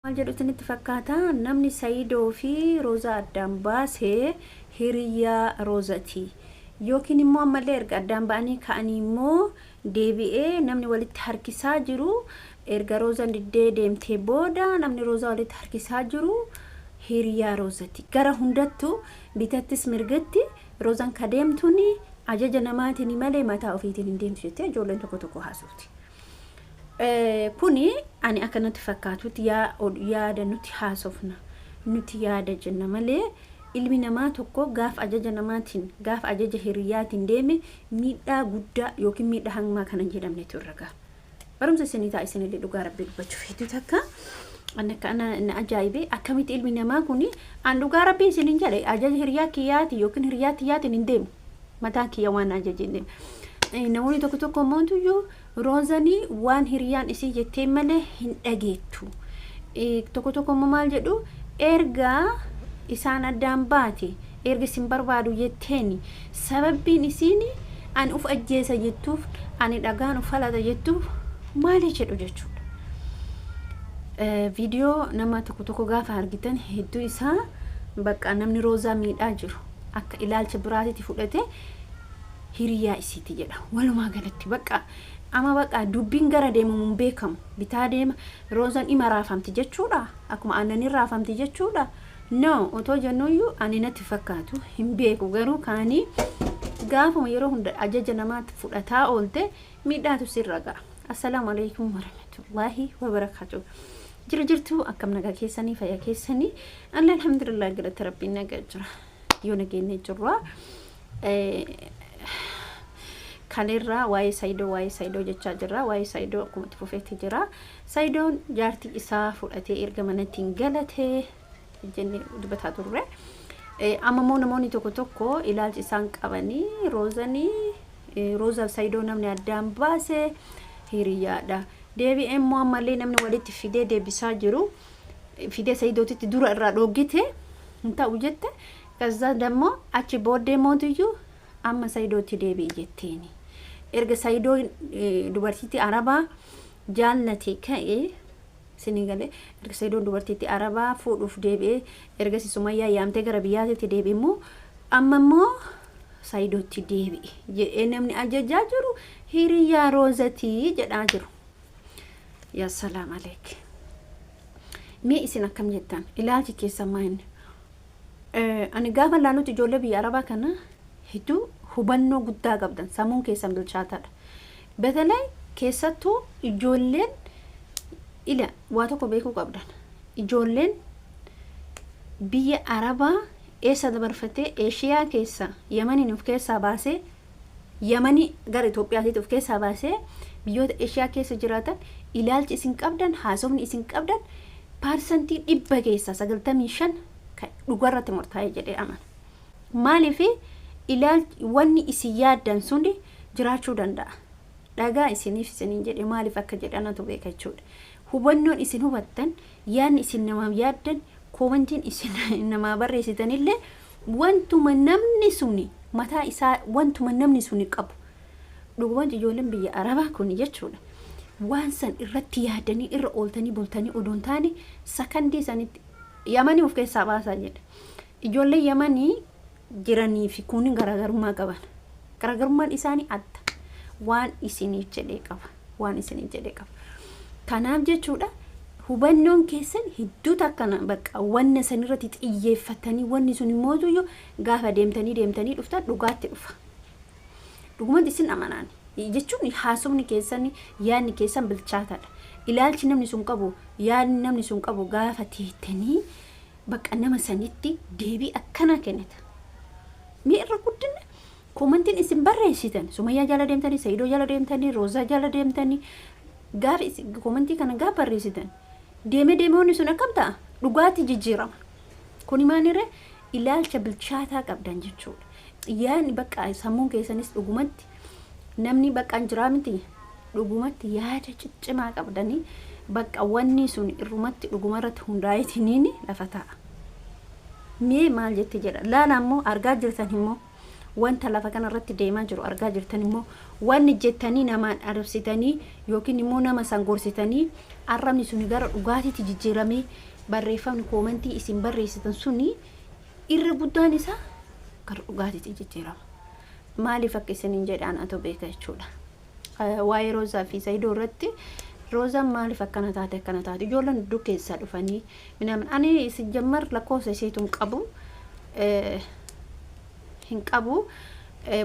Maal jedhu isinitti fakkaata? Namni Sayidoo fi Roozaa addaan baase hiriyyaa Roozati. Yookiin immoo ammallee erga addaan ba'anii ka'anii immoo deebi'ee namni walitti harkisaa jiru, erga Roozaan diddee deemtee booda namni Roozaa walitti harkisaa jiru hiriyaa Roozati. Gara hundattuu, bitattis mirgatti, Roozaan ka deemtuun ajaja namaatiin malee mataa ofiitiin hin deemtu jettee ijoolleen tokko tokko haasofti. Kuni ani akka natti fakkaatutti yaada nuti haasofna, nuti yaada jenna malee, ilmi namaa tokko gaafa ajaja namaatiin, gaafa ajaja hiriyyaatiin deeme miidhaa guddaa yookiin miidhaa hangumaa kana hin jedhamnetu irra gaha. Barumsa isinii ta'a isinillee. Dhugaa Rabbii dubbachuuf hedduu takka an akka ana na ajaa'ibe, akkamitti ilmi namaa kun. An dhugaa Rabbii isinin jedhe, ajaja hiriyaa kiyyaati yookiin hiriyaa tiyyaatiin hin deemu, mataan kiyya waan ajaje hin deemu. Namoonni tokko tokko immoo Roozanii waan hiriyaan isii jettee malee hin dhageettu. Tokko tokko immoo maal jedhu? Erga isaan addaan baate, erga isin barbaadu jetteeni, sababbiin isiin ani uf ajjeesa jettuuf, ani dhagaan uf falata jettuuf maali jedhu jechuudha. Viidiyoo nama tokko tokko gaafa argitan, hedduu isaa bakka namni Roozaa miidhaa jiru akka ilaalcha biraatitti fudhate hiriyaa isiiti jedha. Walumaa galatti bakka ama bakka dubbiin gara deemamu hin beekamu. Bitaa deema, Roozaan ima raafamti jechuudha. Akkuma aannanii raafamti jechuudha. No, otoo jennuyyuu ani natti fakkaatu hin beeku, garuu kaanii gaafuma yeroo hunda ajaja namaatti fudhataa oolte miidhaatu sirra ga'a. Assalaamu alaikum warahmatullaahi wabarakaatu. Jira jirtu? Akkam, nagaa keessanii, fayyaa keessanii? Alla alhamdulillah, galata Rabbiin nagaa jira. Yoo nageenya jirra. Kanirraa waa'ee Saayidoo, waa'ee Saayidoo jechaa jirra. Waa'ee Saayidoo akkuma itti fufeetti jira. Saayidoon jaartii isaa fudhatee erga manatti hin galatee jennee dubbataa turre. Amma immoo namoonni tokko tokko ilaalchi isaan qabanii Roozanii, Roozaaf Saayidoo namni addaan baase hiriyaadha. Deebi'ee immoo ammallee namni walitti fidee deebisaa jiru, fidee Saayidootitti dura irraa dhoggite hin ta'u jette. ከዛ ደግሞ achi booddee mootiyyuu amma Saayidootti deebi'i jetteeni. Erga Saayidoo dubartiitti Arabaa jaallate ka'ee isinii galee, erga Saayidoon dubartiitti Arabaa fuudhuuf deebi'ee, erga Sumayyaa yaamtee gara biyyaatitti deebi'e immoo, amma immoo Saayidootti deebi'e jedhee namni ajajaa jiru hiriyaa Roozatii jedhaa jiru. Yaa salaam aleek. Mee isin akkam jettan? Ilaalchi keessan maa inni? Ani gaafa laalutti ijoollee biyya Arabaa kana hedduu hubannoo guddaa qabdan, sammuun keessan bilchaataadha. በተለይ keessattuu ijoolleen ila waa tokko beekuu qabdan. Ijoolleen biyya Arabaa eessa dabarfatee, Eeshiyaa keessa Yamaniin of keessaa baasee, Yamanii gara Itoophiyaatitti of keessaa baasee, biyyoota Eeshiyaa keessa jiraatan, ilaalchi isin qabdan, haasofni isin qabdan 100% keessaa 95 kan dhugarratti murtaa'e jedhee amana. Maaliif? Ilaalchi wanni isin yaaddan suni jiraachuu danda'a. Dhagaa isiniif isiniin jedhe, maaliif akka jedhanatu beeka jechuudha. Hubannoon isin hubattan, yaadni isin namaaf yaaddan, koomantiin isin namaa barreessitanillee wantuma namni suni mataa isaa, wantuma namni suni qabu. Dhugumaan ijoolleen biyya Arabaa kun jechuudha. Waan san irratti yaadanii irra ooltanii bultanii odoo hin taane, sakandii sanitti Yamanii of keessaa baasaa jedhe. Ijoollee Yamanii jiranii fi kunin garaagarummaa qaban. Garaagarummaan isaanii adda. Waan isiniif jedhee qaba. Waan isiniif jedhee qaba. Kanaaf jechuudha, hubannoon keessan hedduu takkana bakka wanna sanirratti xiyyeeffatanii, wanni sun immoo gaafa deemtanii deemtanii dhuftan dhugaatti dhufa. Dhugumatti isin amanaan jechuun haasofni keessan, yaadni keessan bilchaataadha. Ilaalchi namni sun qabu, yaadni namni sun qabu, gaafa teettanii bakka nama sanitti deebii akkanaa kennita. Mee irra guddinna koomantiin isin barreessitan, Sumayyaa jala deemtanii, Sayidoo jala deemtanii, Roozaa jala deemtanii, gaafa koomantii kana gaafa barreessitan, deemee deemee wanni sun akkam ta'a? Dhugaatti jijjiirama. Kuni maalirree? Ilaalcha bilchaataa qabdan jechuudha. Yaadni bakka sammuun keessanis dhugumatti namni bakka hin jiraa miti, dhugumatti yaada ciccimaa qabdanii, bakka wanni sun irrumatti dhugumarratti hundaa'eetiniin lafa taa'a. Mee maal jette jedha. Laala immoo argaa jirtan immoo Wanta lafa kanarratti deemaa jiru argaa jirtan immoo wanni jettanii namaan arrabsitanii yookiin immoo nama san gorsitanii arrabni suni gara dhugaatiitti jijjiiramee barreeffamni koomantii isin barreessitan suni irra guddaan isaa gara dhugaatiitti jijjiirama. Maaliif akka isiniin jedhaan atoo beeka jechuudha. Waa'ee Roozaa fi Sayidoo irratti Roozaan maaliif akkana taate akkana taate ijoolleen hedduu keessaa dhufanii minaamin ani isin jammar lakkoofsa isheetu hin qabu hin qabu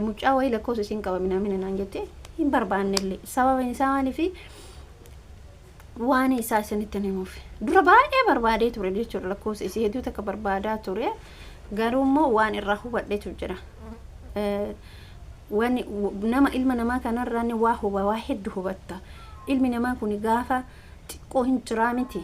mucaa wayii lakkoofsa isiin qaba minaamin naan jette hin barbaannellee sababni isaa maaliif waan isaa isinitti hin himuuf dura baay'ee barbaadee ture jechuudha lakkoofsa isii hedduu takka barbaadaa ture garuu immoo waan irraa hubadheetu jira. Wani nama ilma namaa kanarraa ni waa huba waa heddu hubatta. Ilmi namaa kun gaafa xiqqoo hin jiraa miti.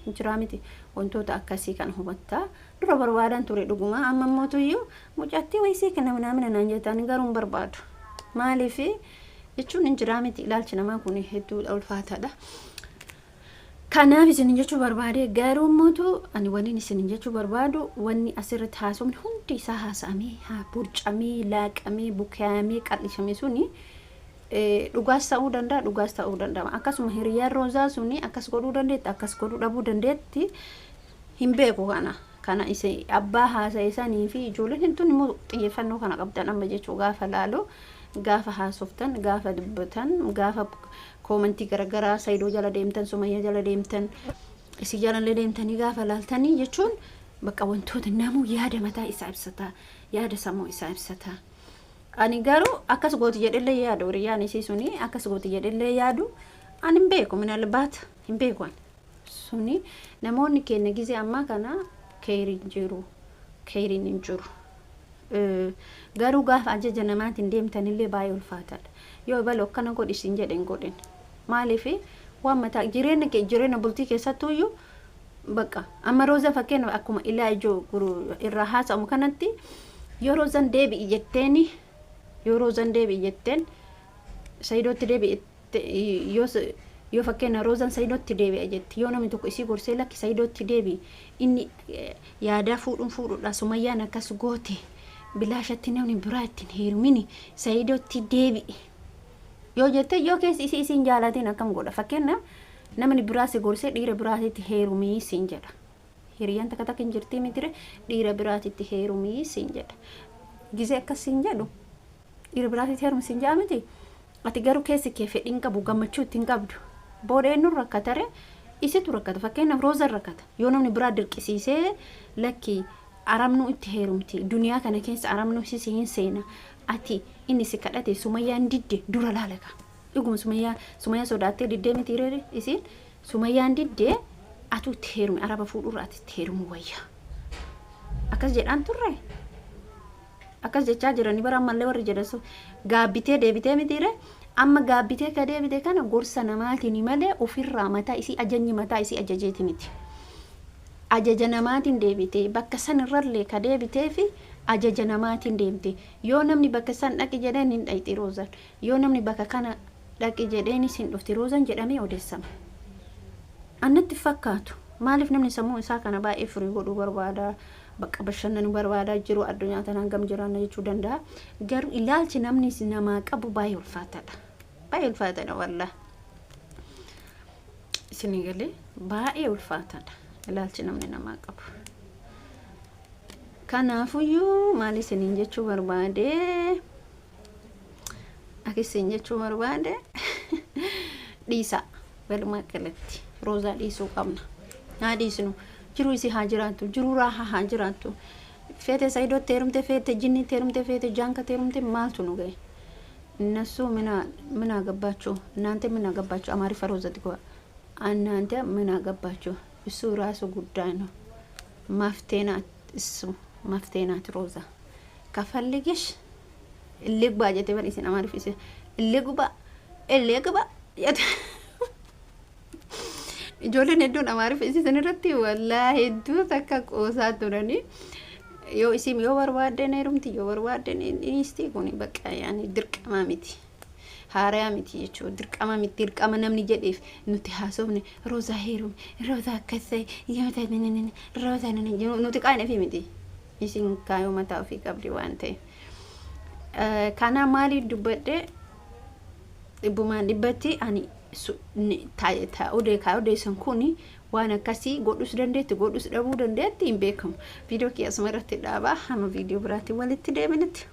Hin jiraa miti wantoota akkasii kan hubatta. Dura barbaadan ture dhuguma amma immoo tuyyuu mucattii wayisii kana minaamina naan jettan garuu hin barbaadu. Maaliif jechuun hin jiraa miti ilaalchi namaa kun hedduu ulfaataadha. Kanaaf isin jechuu barbaade garuu immoo ani wanni isin jechuu barbaadu wanni asirratti haasofni hundi isaa haasa'amee haa burcamee laaqamee bukaayamee qal'ifame suni dhugaas ta'uu danda'a dhugaas ta'uu danda'a akkasuma hiriyaan roozaa suni akkas godhuu dandeetti akkas godhuu dhabuu dandeetti hin beeku kana kana isa abbaa haasa'e sanii fi ijoolleen hedduun immoo xiyyeeffannoo kana qabdan amma jechuu gaafa laalu gaafa haasoftan gaafa dubbatan gaafa koomantii garagaraa Sayidoo jala deemtan Sumayyaa jala deemtan isii jalallee deemtanii gaafa laaltanii jechuun bakka wantoota namuu yaada mataa isaa ibsata yaada sammuu isaa ibsata. Ani garuu akkas gooti jedhellee yaadu hiriyyaan isii suni akkas gooti jedhellee yaadu ani hin beeku minalbaata hin beeku ani. Suni namoonni keenya gizee ammaa kana keeyriin jiru keeyriin hin jiru. Garuu gaafa ajaja namaatiin deemtanillee baay'ee ulfaataadha. Yoo ebalo akkana godhi siin jedhe hin godhin. Maaliif waan mataa jireenya kee jireenya bultii keessattuuyyuu bakka amma roozan fakkeenyaaf akkuma ilaa ijoo irraa haasa'amu kanatti yoo roozan deebi'i jetteeni yoo roozan deebi'i jetteen sayidootti deebi'i yoo yoo fakkeenya roozan sayidootti deebi'a jetti yoo namni tokko isii gorsee lakki sayidootti deebi'i inni yaadaa fuudhuun fuudhuudha sumayyaan akkas goote bilaashatti namni biraa ittiin heerumini sayidootti deebi'i yoo jette yoo keessi isii isiin jaalatiin akkam godha fakkeenyaaf namni biraa si gorsee dhiira biraatitti heerumii siin jedha hiriyyaan takka takka hin jirtii mitire dhiira biraatitti heerumii siin jedha gizee akkas siin jedhu dhiira biraatitti heerumi siin jedha miti ati garuu keessi kee fedhii hin qabu gammachuu itti hin qabdu booda eenyuun rakkatare isitu rakkata fakkeenyaaf roozan rakkata yoo namni biraa dirqisiisee lakki aramnuu itti heerumti duniyaa kana keessa aramnuu sisi hin seena ati inni si kadhate sumayyaan didde dura laalaka dhuguma sumayyaa sumayyaa sodaattee diddee miti reere isiin sumayyaan diddee atu itti heerumi araba fuudhurra ati itti heerumuu wayya akkas jedhaan turre akkas jechaa jiranii bara ammallee warri jedhan sun gaabbitee deebitee mitiire amma gaabbitee ka deebite kana gorsa namaatiin malee ofirraa mataa isii ajajni mataa isii ajajeeti miti. Ajaja namaatiin deebite bakka san irrallee ka deebitee fi ajaja namaatiin deemte yoo namni bakka san dhaqi jedheen hin dhaqxi roozan yoo namni bakka kana dhaqi jedheenis hin dhufti roozan jedhamee odeessama. Annatti fakkaatu maaliif namni sammuu isaa kana baay'ee firii godhuu barbaada bakka bashannanuu barbaadaa jiru addunyaa tana hangam jiraanna jechuu danda'a. Garuu ilaalchi namni namaa qabu baay'ee ulfaataadha. Baay'ee ulfaataadha wallah. Isinii galee baay'ee ulfaataadha ilaalchi namni namaa qabu. Kanaafuyyuu maal isiniin jechuu barbaade akkasiin jechuu barbaade dhiisaa walumaa galatti roozaa dhiisuu qabna. Haa dhiisnu jiruu isii haa jiraattu jiruu raahaa haa jiraattu feete sayidootti heerumte feete jinniitti heerumte feete jaankatti heerumte maaltu nu ga'e እነሱ ምን አገባችሁ እናንተ ምን አገባችሁ አማሪፋ ሮዘት ጎ እናንተ ምን አገባችሁ እሱ ራሱ ጉዳይ ነው መፍትሄ ናት እሱ መፍትሄ ናት ሮዛ ከፈልግሽ ልግባ ጀቴ በር isin amaariif isin ልግባ ልግባ jette ijoolleen hedduun amaariif isin irratti wallaa hedduu takka qoosaa turanii yoo isin yoo barbaadden heerumti yoo barbaadden dhiisti kun bakka yaani dirqama miti haarayaa miti jechuudha dirqama miti dirqama namni jedheef nuti haasofne roozaa heerumi roozaa akkas ta'e yoo ta'e roozaa nuti qaanee fi miti isin kaayoo mataa ofii qabdi waan ta'eef. Kana maaliif dubbadhe? Dhibbumaan dhibbatti ani ka odeessan kun waan akkasii godhus dandeetti, godhus dhabuu dandeetti, hin beekamu. Viidiyoo kiyya asuma irratti dhaabaa, hamma viidiyoo biraatti walitti deebinutti.